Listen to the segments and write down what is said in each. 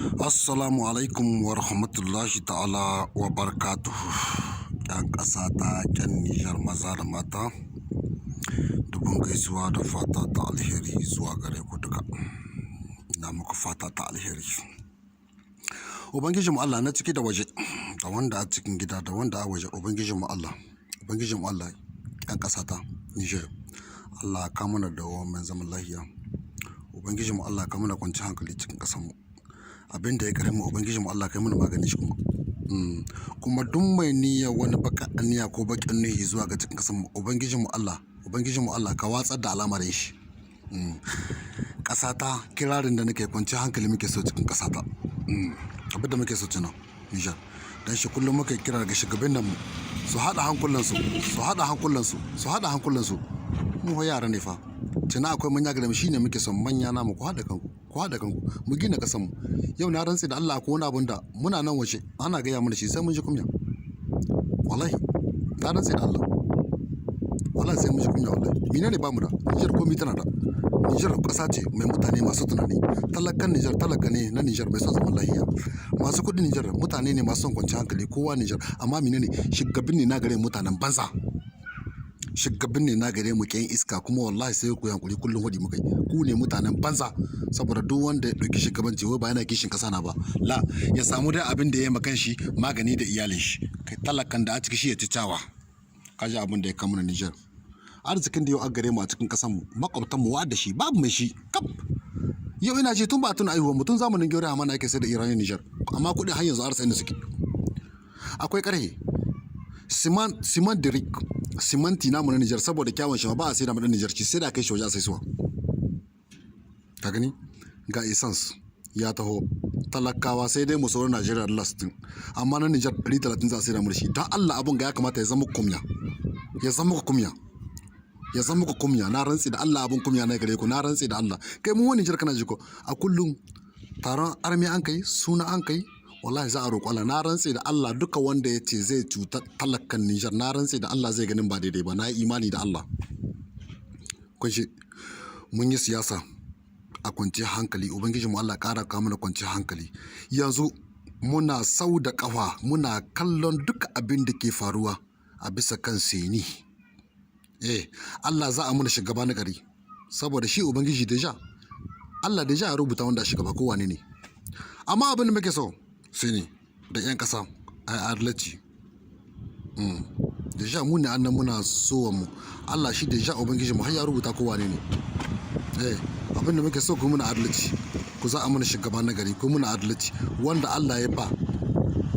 Assalamu alaikum wa rahmatullahi ta'ala wa barakatuhu. ‘Yan ƙasa ta ƙyan Nijar, maza da mata, dubun gaisuwa da fata ta alheri zuwa gare ku duka. Ina muku fata ta alheri. Ubangijinmu Allah na ciki da waje, da wanda a cikin gida da wanda a waje, Ubangijinmu Allah, Ubangijinmu Allah, ‘yan ƙasa ta Nijar. Allah ka mana dawwammamen zaman lafiya. Ubangijinmu Allah ka mana kwanciyar hankali cikin ƙasarmu. Abin da ya ƙarhe mu, Ubangijinmu Allah kai mana maganin shi kuma. Kuma duk mai niyyar wani baƙar aniya ko baƙin nuhi zuwa ga cikin ƙasarmu, Ubangijinmu Allah, Ubangijinmu Allah ka watsar da al'amarin shi. Ƙasata, kirarin da nake, kwanciyar hankali muke so cikin ƙasata. Abin da muke so kenan Nijar. Dan shi kullum muke kira ga shugabannin mu su haɗa hankulansu, su haɗa hankulansu, su haɗa hankulansu. Mu fa yara ne fa. Tuna akwai manya gare mu, shine muke son manya namu ku haɗa kanku, ku haɗa kanku mu gina ƙasarmu. Yau na rantse da Allah akwai wani abun da muna nan waje ana gaya mana shi sai mun ji kunya. Wallahi na rantse da Allah. Wallahi sai mun ji kunya wallahi. Mene ne bamu da? Nijar komi tana da. Nijar ƙasa ce mai mutane masu tunani. Talakan Nijar talaka ne na Nijar mai son zaman lafiya. Masu kuɗin Nijar mutane ne masu son kwanciyar hankali, kowa Nijar. Amma mene ne? Shugaban ne na gare mutanen banza. Shugaban ne na gare mu ƙyan iska, kuma wallahi sai ku yi hankuri, kullum hudi muka yi. Ku ne mutanen banza, saboda duk wanda ya ɗauki shugabanci wai ba yana kishin ƙasa na ba. La ya samu dai abin da ya yi ma kanshi magani da iyalin shi. Kai talakan da a ciki shi ya ci cawa. Ka ji abin da ya kawo mana Nijar. Arzikin da yau a gare mu a cikin ƙasarmu, maƙwabtan mu da shi babu mai shi kaf. Yau ina ce tun ba tuna aihuwa mutum zamanin Gyaure Hamani ake sai da uranium Nijar, amma kuɗin har yanzu an rasa inda suke. Akwai ƙarhe, ciment de brique, siminti namu na Nijar, saboda kyawun shi ba a sai da mu Nijar ci, sai da kai shi waje a sai suwa. Ka gani, ga essence ya taho, talakawa sai dai mu sauro Najeriya da lastin, amma na Nijar 130 za a sai da mu shi. Don Allah abun ga ya kamata ya zama kumya, ya zama kumya, ya zama ku kumya. Na rantsi da Allah abun kumya na gare ku, na rantsi da Allah. Kai mu wani Nijar kana ji ko a kullum taron armi an kai suna an kai, wallahi za a roƙo Allah. Na rantsi da Allah duka wanda ya ce zai cuta talakan Nijar, na rantsi da Allah zai ganin ba daidai ba. Na yi imani da Allah. Kun shi mun yi siyasa a kwanciyar hankali, Ubangiji mu Allah ƙara kawo mana kwanciyar hankali. Yanzu muna sau da ƙafa muna kallon duka abin da ke faruwa a bisa kan CENI. Eh, Allah za a mana shugaba na gari, saboda shi Ubangiji déjà, Allah déjà ya rubuta wanda shugaba ko wane ne. Amma abin da muke so CENI da 'yan ƙasa a adalci. Déjà mu ne annan muna so mu Allah shi déjà Ubangiji mu har ya rubuta ko wane ne. Eh, abin da muke so, ku muna adalci, ku za a mana shugaba na gari, ku muna adalci. Wanda Allah ya ba,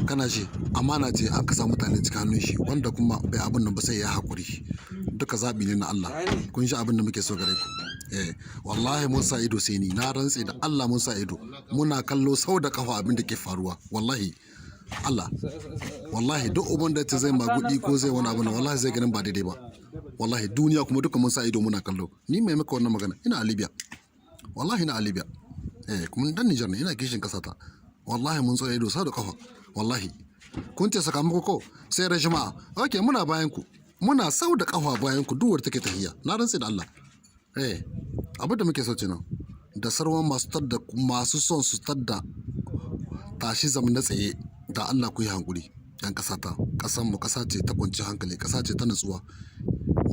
kana ce amana ce an kasa mutane cikin hannun shi, wanda kuma bai abin nan ba sai ya haƙuri, duka zaɓi ne na Allah. Kun ji abin da muke so gare ku. Eh, wallahi mun sa ido, sai ni na rantse da Allah mun sa ido muna kallo sau da kafa abin da ke faruwa. Wallahi Allah, wallahi duk uban da zai magudi ko zai wani abu na, wallahi zai ganin ba daidai ba. Wallahi duniya kuma duka mun sa ido muna kallo. Ni mai maka wannan magana ina a Libya, wallahi ina a Libya. Eh, kuma dan Nijar ne, ina kishin kasata. Wallahi mun tsaya ido sau da kafa. Wallahi kun ce sakamako ko sai ran juma'a, okay, muna bayan ku, muna sau da kafa bayan ku duk wanda take tahiya, na rantse da Allah. Eh, abin da muke so kenan da sarwan masu tadda, masu son su tadda tashi zamna tsaye, da Allah ku yi hankuri yan kasa ta. Kasan mu kasa ce ta kwanci hankali, kasa ce ta nutsuwa.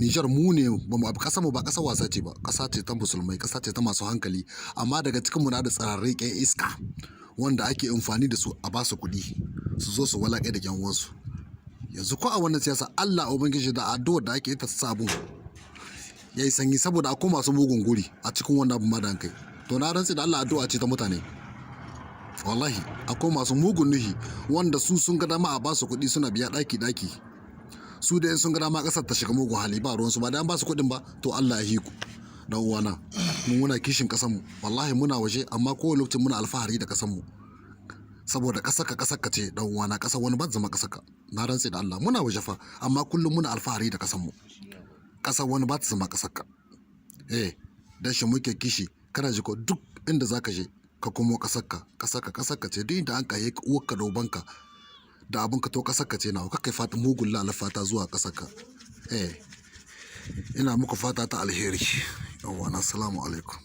Nijar mu ne ba mu kasar mu ba kasar wasa ce ba, kasa ce ta musulmai, kasa ce ta masu hankali. Amma daga cikin mu na da tsararrai ƙyan iska wanda ake amfani da su a ba su kuɗi su zo su walaƙe da ƴan uwansu. Yanzu ko a wannan siyasa, Allah Ubangiji da addu'ar da ake ta sabon yayi sanyi, saboda akwai masu mugun guri a cikin wannan abun ma da kai. To na rantse da Allah addu'a ce ta mutane. Wallahi akwai masu mugun nuhi wanda su sun ga dama a ba su kuɗi suna biya ɗaki ɗaki. Su da sun ga dama ƙasar ta shiga mugun hali, ba ruwansu ba da an ba su kuɗin ba. To Allah ya hiku dan uwana. Mun muna kishin ƙasar mu. Wallahi muna waje, amma kowane lokacin muna alfahari da ƙasar mu, saboda ƙasar ka ƙasar ka ce, dan uwana, ƙasar wani ba zama ƙasar ka. Na rantse da Allah muna waje fa, amma kullum muna alfahari da ƙasar mu. Ƙasar wani ba ta zama ƙasar ka. Eh, dan shi muke kishi. Kana ji ko, duk inda zaka je ka komo, ƙasar ka ƙasar ka ƙasar ka ce. Duk inda an kaye ka, uwarka da ubanka da abin ka, to ƙasar ka ce nawa ka kai fata mugun lalafata zuwa ƙasar ka. Eh, ina muku fata ta alheri. Yawwa, assalamu alaikum.